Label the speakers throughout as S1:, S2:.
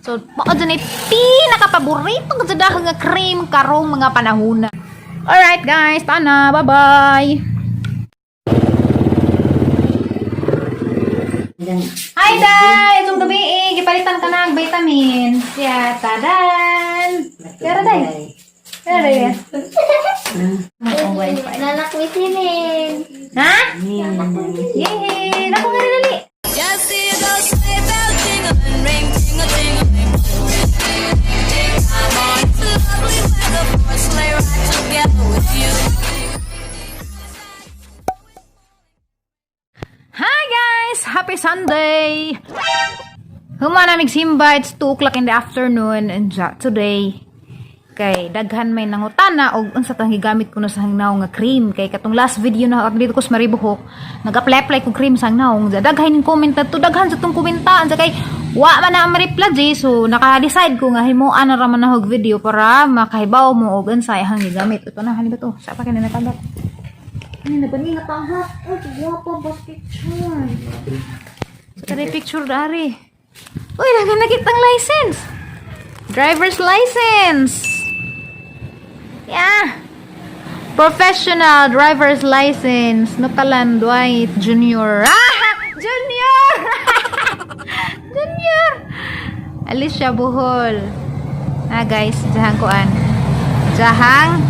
S1: So, mao dyan ay pinaka-paborito ko sa dahil nga cream karong mga panahon. Alright guys, tana, bye-bye! Hi, Day! Itong gabi eh, gipalitan ka na ang vitamins. Yeah, tadan! Kaya Day? Kaya Day? Ang wifi.
S2: Lalakwisilin.
S1: Ha? Yay! Naku nga rin dali!
S3: Just see those sleigh bells jingling, ring, tingle, tingle, ting. I'm on. It's lovely weather for a sleigh ride together with you.
S1: Hi guys! Happy Sunday! Huma namig simba, it's 2 o'clock in the afternoon and today kay daghan may nangutana og unsa tang gigamit ko na sa hangnaw nga cream kay katong last video na ako dito ko sa Maribuhok, nag-apply-apply ko cream sa hangnaw. Daghan ning comment to, daghan sa tong komenta unsa kay wa man na ang ma-reply di. So naka-decide ko nga himuan na ra man na og video para makahibaw mo og unsay ang gigamit. Ito na hani ba to sa pa kini nakagat ano na ba ni nga ha? Oh, guwapo ba picture? Sa kani picture dari. Uy, dagan nakitang license. Driver's license. Yeah. Professional driver's license. Nutalan Dwight Jr. Ah! Junior! Junior! Alicia Bohol. Ah, guys. Jahang kuan. Jahang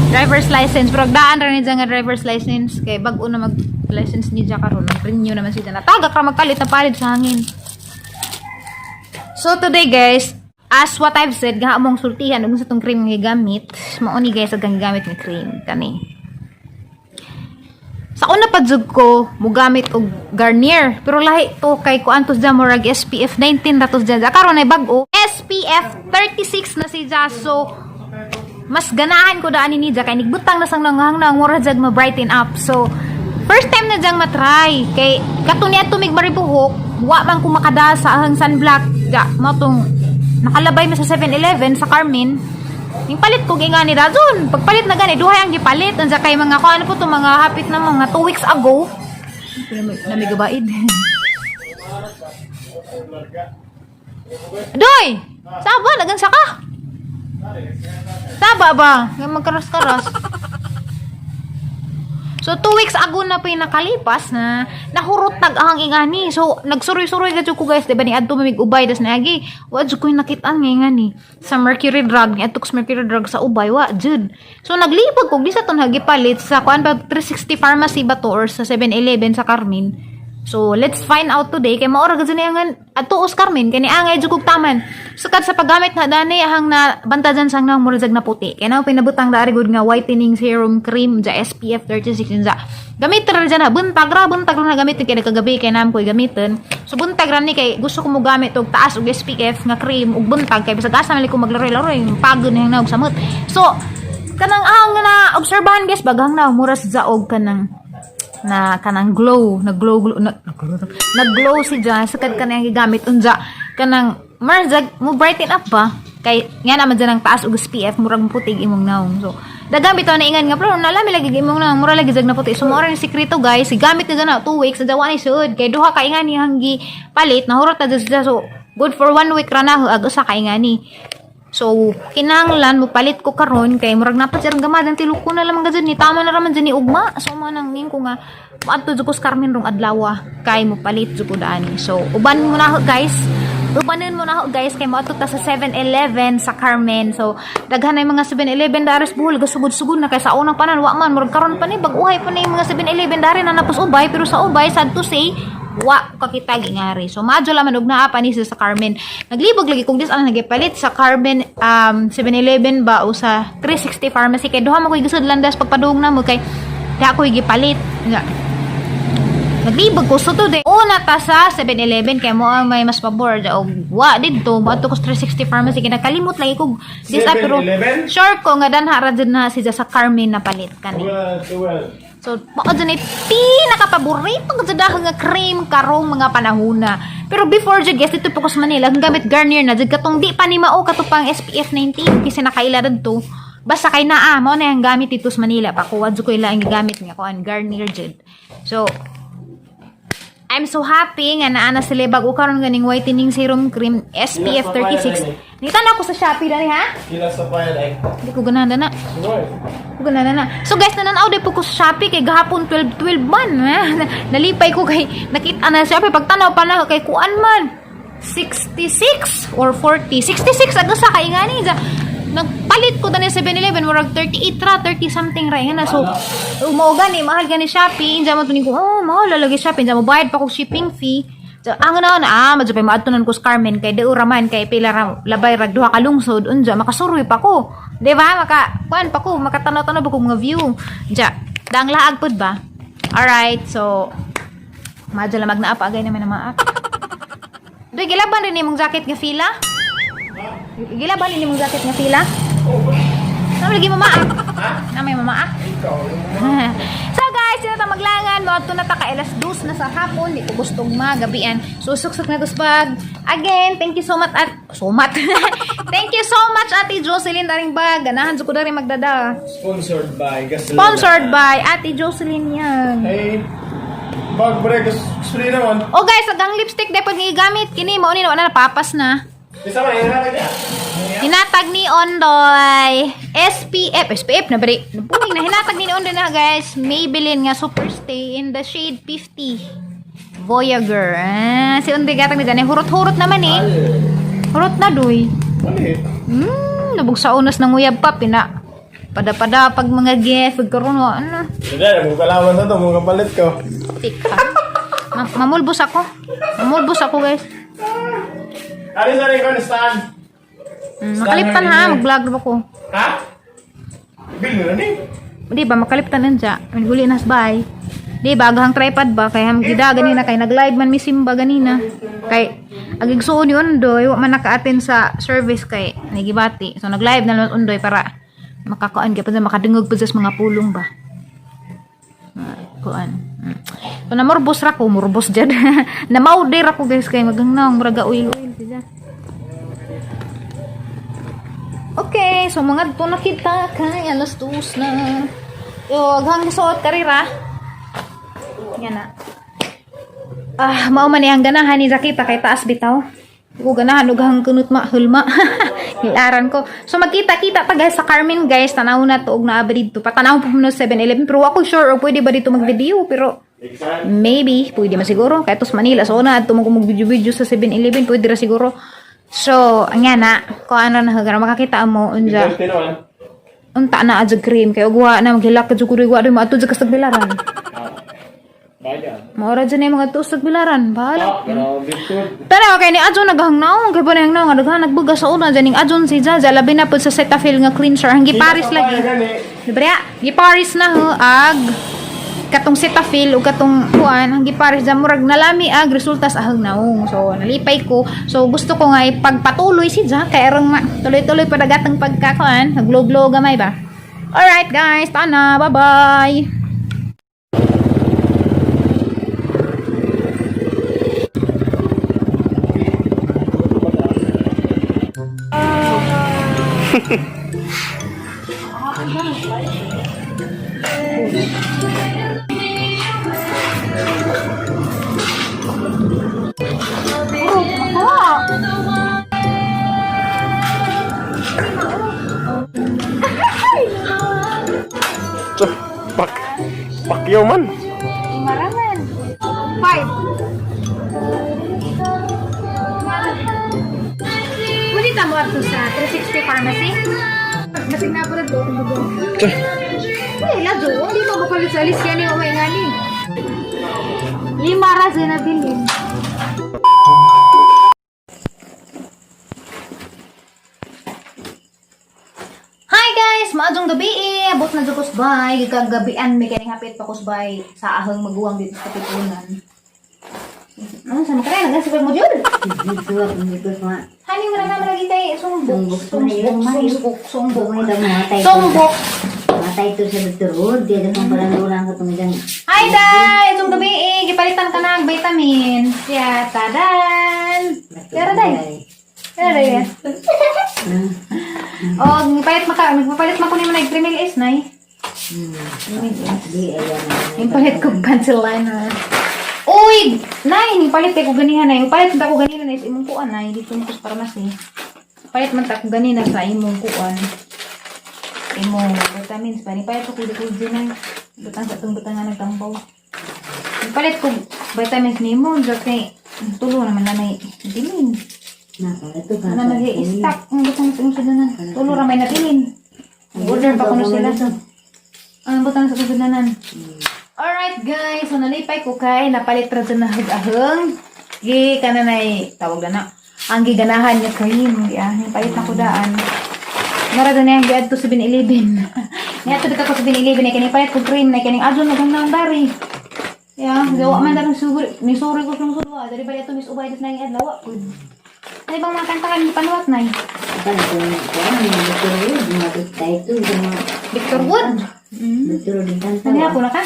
S1: driver's license. Pero daan ra ni nga driver's license. Kay bag-o na mag-license ni Jack karon. Renew naman siya. Nataga ka magkalit na palid sa hangin. So today guys, as what I've said, nga among sultihan ug sa tong cream nga gigamit, mao ni guys ang gigamit nga cream kani. Sa una pa jud ko mogamit og Garnier, pero lahi to kay kuan to siya, murag SPF 19 ra to siya. Karon ay bag-o, SPF 36 na siya. So mas ganahan ko daan ni Nidja kay nigbutang na sang nanghang mura jag ma-brighten up. So first time na jang matry kay kato niya tumig maribuhok, wa man ko makada sa ahang sunblock. Ja, mo tong nakalabay mi sa 7-Eleven sa Carmen. Yung palit ko ginga ni Razon. Pagpalit na gani, duhay ang gipalit. Unsa kay mga kuan po to, mga hapit na mga 2 weeks ago. Namigabaid. Doy! Saba, nagansa ka. Saba ba? Nga magkaras-karas. So, 2 weeks ago na pa yung nakalipas na nahurot nag ang ingani. So, nagsuroy-suroy ka ko guys, diba ni adto mamig ubay das naagi. Wa jud ko yung nakitaan nga ingani sa Mercury Drug, ni adto ko sa Mercury Drug sa ubay, wa jud. So, naglibog ko di sa ton palit sa kuan ba 360 Pharmacy ba to or sa 7-Eleven sa Carmen. So, let's find out today kay maora gud niya nga adto os Carmen kay niangay jud kog taman. So, kad sa paggamit na dani hang na banta dyan sang nang murag na puti. Kay nang pinabutang dari gud nga whitening serum cream ja SPF 36 ja. Gamit ra dyan na buntag ra na gamit kay nagkagabi kay nam koy gamiton. So buntag ra ni kay gusto ko mo gamit og taas og SPF nga cream ug buntag kay bisag asa man ko maglaro-laro yung pagod na yung naog samot. So kanang ang na obserbahan guys baghang na mura sa og kanang na kanang glow, nag-glow glow na, nag-glow si Jan sa kad kanang gigamit unja kanang marzag mo brighten up ba kay nga naman dyan ang taas og SPF, murag putig imong naong. So daghang bitaw na ingan nga pero nalami lagi imong naong mura lagi jag na puti. So mao ra ni sekreto guys, gamit ni na 2 weeks dawa ni sud kay duha ka ingani hanggi palit nahurot na jud siya. So good for one week ra na ag usa ka ingani. So, kinahanglan mo palit ko karon kay murag napat siya gamad ang tilok ko na lamang gajud ni tama na raman jud ni ugma. So mo nang ning ko nga moadto jud ko sa Carmen rong adlaw kay mo palit jud ko dani. So, uban mo na ako guys. Ubanon mo na ako guys kay moadto ta sa 7-Eleven sa Carmen. So, daghan na yung mga 7-Eleven daris Bohol, gasugod-sugod na kay sa unang panan wa man murag karon pa ni bag-uhay pa ni yung mga 7-Eleven dari na napos ubay, pero sa ubay sad to say wa ko kakita gingari. So madyo laman og naa pa ni siya sa Carmen. Naglibog lagi kung dis ang nagipalit sa Carmen 7-Eleven ba o sa 360 Pharmacy kay duha mo koy gusod landas pagpadung na mo kay di ako gipalit. Nga. Naglibog ko so today. Una ta sa 7-Eleven kay mo ang may mas pabor og wa didto moadto ko sa 360 Pharmacy kay nakalimot lagi ko dis pero
S4: 7-Eleven?
S1: sure ko nga danha ra jud na siya sa Carmen na palit kani.
S4: 12.
S1: So, mao dyan ay pinaka-paborito ko dyan nga cream karong mga panahona. Pero before jud guys, dito po ko sa Manila, ang gamit Garnier na jud katong di pa ni mao kato pang SPF 19 kasi nakaila dadto. Basta kay naa, mao na ang gamit dito sa Manila pa ko jud ko ila ang gigamit nga kuan Garnier jud. So, I'm so happy nga naa na sila bago karon ganing whitening serum cream SPF 36. Nita na ako sa Shopee dani ha.
S2: Sila sa file ay.
S1: Hindi ko ganahan na.
S2: Sure.
S1: Ko ganahan na. So guys, nananaw din po ko sa Shopee kay gahapon 12:12 man. Nalipay ko kay nakita na sa Shopee pagtanaw pa na kay kuan man. 66 or 40. 66 aga sa kay ngani. Nagpalit ko dani sa 7-Eleven murag 38 ra, 30 something ra nga na. So mao gani mahal gani Shopee. Inja mo tuning ko, oh, mahal lagi Shopee. Inja mo bayad pa ko shipping fee. So, ang na na, madyo pa maadtonan ko sa Carmen kay daw man kay pila ra labay rag duha ka lungsod unja makasuroy pa ko. Di ba? Maka kuan pa ko, makatanaw-tanaw pa ko mga view. Unja, dang laag pud ba? Alright, so madyo lamag na apa agay naman na maak. Doy gilaban rin imong jacket nga fila? Gilaban rin imong jacket nga fila? Nama lagi mamaak? Na may mamaak? So guys, sino ta maglangan? Mo na ta ka alas 2 na sa hapon. Di ko gustong magabian. So suksok na tos bag. Again, thank you so much at so much. Thank you so much, Ate Jocelyn daring bag. Ganahan jud ko dari magdada.
S2: Sponsored by Gasolina.
S1: Sponsored by Ate Jocelyn yan.
S2: Hey. Bag break spray naman.
S1: Oh guys, agang lipstick dapat nga gigamit kini mao ni wala na papas na.
S2: Isa man ay na.
S1: Hinatag ni Ondoy SPF SPF na bari. Nabuhing na hinatag ni Ondoy na guys. Maybelline nga Super Stay in the shade 50. Voyager. Ah, si Ondoy gatag ni dyan. Hurot-hurot naman eh. Hurot na doy.
S2: Ano eh?
S1: Nabugsa unas ng uyab pa pina. Pada-pada pag mga gift karon wa ano.
S2: Hindi, mo kalaman na to, mo kapalit ko.
S1: Tika. Mamulbos ako. Mamulbos ako guys.
S2: Ano sa rin ko saan?
S1: Makaliptan ha, mag-vlog ba ko.
S2: Ha? Bill na ni.
S1: Di ba makaliptan nun siya? Maniguli na bye. Di ba agahang tripod ba kay ham gida ganina kay nag-live man mi simba ganina. Kay agigsuon ni Undoy wa man naka-attend sa service kay nagibati. So nag-live na lang Undoy para makakuan gyud pa makadungog pa sa mga pulong ba. Kuan. So namorbos ra ko, morbos jud. Namaudir ako guys kay magangnang murag oil oil siya. Okay, so mga to na kita kay alas 2 na. Yo, aghang gisuot karira. Yan na. Ah, mao man ang ganahan ni Zakita kay taas bitaw. Di ko ganahan og hang kunot ma hulma. Hilaran ko. So magkita-kita ta guys sa Carmen guys, tanaw na to og naa ba didto. Patanaw po mo 7-Eleven pero ako sure og pwede ba dito mag-video pero maybe pwede man siguro kay tos Manila so na adto mo kung mag-video-video sa 7-Eleven pwede ra siguro. So, ang nga na, kung ano na hagara makakita mo unja.
S2: Duterte naman.
S1: Unta na adjud cream kay og wa na maghilak ka jud ko wa do maadto jud ka sa tagbilaran.
S2: Bayan.
S1: Maora jud na yung mga tuos sa tagbilaran. Bahala.
S2: Ah, grabe to.
S1: Tara kay ni Adjon naghangnaong kay pa nang nga daghan nagbuga sa una janing Adjon si Jaja labi na pud sa Cetaphil nga cleanser ang giparis lagi. Libre giparis na ho ag katong Cetaphil ug katong kuan ang giparis dyan murag nalami ag resulta sa hangnaong. So nalipay ko. So gusto ko nga ipagpatuloy si Ja kay aron tuloy-tuloy pa dagatang pagkakuan, naglo-glow gamay ba. Alright guys, tana, bye-bye.
S2: Pak. Pakyaw man.
S1: Maraman. 5. Pwede ta mo ato sa 360 Pharmacy? Masig na po na doon. Uy, la do. Hindi mo mapalit sa alis yan yung umay nga ni. 5 ra dyan na bilin. Hi guys! Maadjong gabi eh! Abot na dyan kusbay. Gikagabian may kaning hapit pa kusbay sa ahang maguwang dito sa Katipunan. Ano sa makara? Nagasi mo dyan? Hani mo na naman lagi kay sumbok. Sumbok, sumbok, sumbok. Sumbok.
S4: Matay to sa doktor. Oh, di na parang durang ka tumidang.
S1: Hi Day! Itong gabi eh, gipalitan ka na ang vitamins. Ya, tadan! Pero day. Pero day. Oh, nagpalit maka, nagpapalit man ko ni mo nag 3 ml is nay.
S4: Di ayan.
S1: Yung palit ko pencil liner. Uy! Nay, palit kay ko ganihan nay. Palit man ta ko ganina nay sa imong kuan nay dito mo ko sa pharmacy. Palit man ta ko ganina sa imong kuan. Imong vitamins pa ni palit ko dito din nay. Butang sa itong butang nga nagtambaw. Palit ko vitamins nimo jud kay tulo naman na nay bilin.
S4: Naka, ito ka.
S1: Ano nag-i-stock ang butang sa imong sudanan. Tulo ra may nabilin. Order pa kuno sila. Ang butang sa sudanan. Alright guys, so nalipay ko kay napalit ra dyan na hag-ahang. Gi kana nay tawag na na. Ang giganahan nga cream, gi ah, palit na ko daan. Mara na yung giadto 7-Eleven. Niadto di ka ko 7-Eleven ay kani palit ko cream na kaning adyo na gang dari. Ya, gawa man darang suguri, ni suri ko sung sudwa, dari bali ato mis ubay des nang adlaw pud. Ay bang mga kantahan ni panuwat nay.
S4: Ito, ito, ito, mga tayo ito, mga
S1: Victor Wood.
S4: Victor Wood kanta.
S1: Ano po na ka?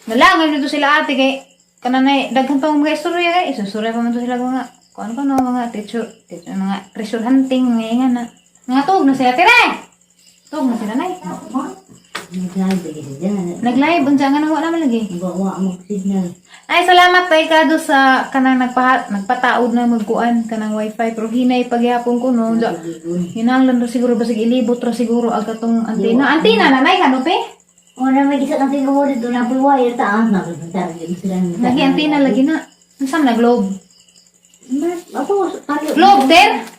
S1: Nalangan dito sila ate kay kananay daghan pa mga istorya kay isustorya pa man to sila mga kuan ko no mga teacher, teacher mga treasure hunting mga nga na. Mga tuog na sila tire. Tuog na sila nay.
S4: Nag-live ba siya dyan?
S1: Nag-live unsa nga nang wala man lagi.
S4: Nagawa mo signal.
S1: Ay salamat tay kado sa kanang nagpataod na magkuan kanang wifi pero hinay pagyapon ko no. Unsa hinanglan ra siguro basig ilibot ra siguro ag katong antenna. Antenna na nay kano pe?
S4: Wala may isa kang tingko dito na po wire ta ah nagpunta sila.
S1: Lagi antenna lagi na. Unsa man na globe?
S4: Ako kali.
S1: Globe ter?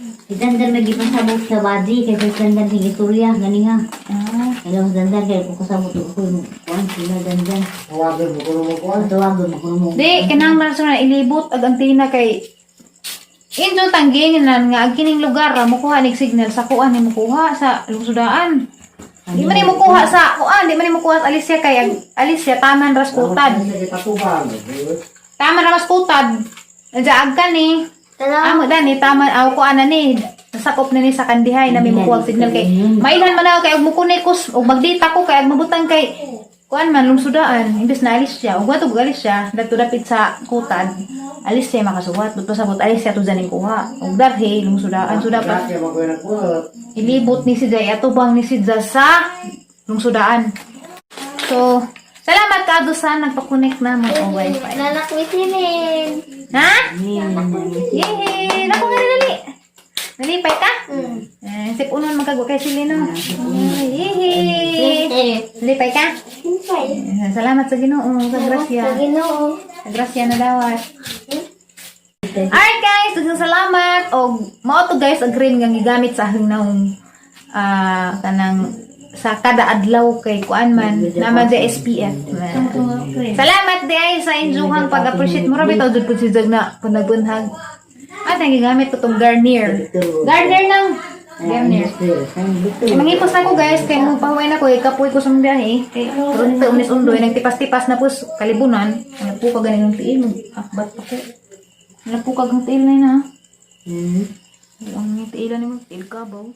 S4: Si Dandan may gipasabot sa body kay sa Dandan sing istorya gani ha.
S1: Ah.
S4: Hello Dandan kay ko kasabot ko kuan sila Dandan.
S2: Tawagan mo ko mo kuan.
S4: Tawagon mo ko mo.
S1: Di, kinahanglan sa na ilibot ag antenna kay Injo tanggingin na nga ang kining lugar ra mukuha nig signal sa kuan ni mukuha sa Lungsudaan. Di man ni mukuha sa kuan, di man ni mukuha sa Alicia kay ang Alicia taman ras kutad. Taman ra mas kutad. Nandiya ag ka ni. Amo dani taman aw kuan na ni. Nasakop na ni sa kandihay na may mukuha og signal kay mailhan man ako kay og mukunik ko og magdita ko kay ag mabutang kay kuan man lungsudaan imbes na alis siya og watog alis siya dadto dapit sa kutad alis siya makasuwat but pasabot alis siya tudyan ning kuha og darhi lungsudaan so dapat ilibot ni si Jay atubang ni si Jay sa lungsudaan. So salamat ka sa nagpa-connect na mo og wifi.
S5: Nanak ni Silin.
S1: Ha? Yay! Naku nga rin, dali. Nalipay ka? Eh, sip unon magkagwa kay Silino. Yay! Nalipay ka? Eh, salamat sa Ginoo, sa grasya.
S5: Sa Ginoo.
S1: Sa grasya na dawat. Alright guys, daghang salamat og mao to guys ang green nga gigamit sa ahong naong kanang sa kada adlaw kay kuan man naman sa SPF. Salamat di ay sa inyong pag-appreciate mo ra bitaw jud pud si Jag na panagbunhag. At ang gigamit ko tong Garnier. Garnier nang Garnier. Kay mangipos na ko guys, kay mo pahuway na ko, eh, kapoy ko sa mga biyahe. Kay karon pa unis undoy, nagtipas-tipas na po sa kalibunan. Nagpuka ganin ang tiil, akbat pa ko. Nagpuka ang tiil na yun ha. Ang tiilan ni mo, tiil ka ba?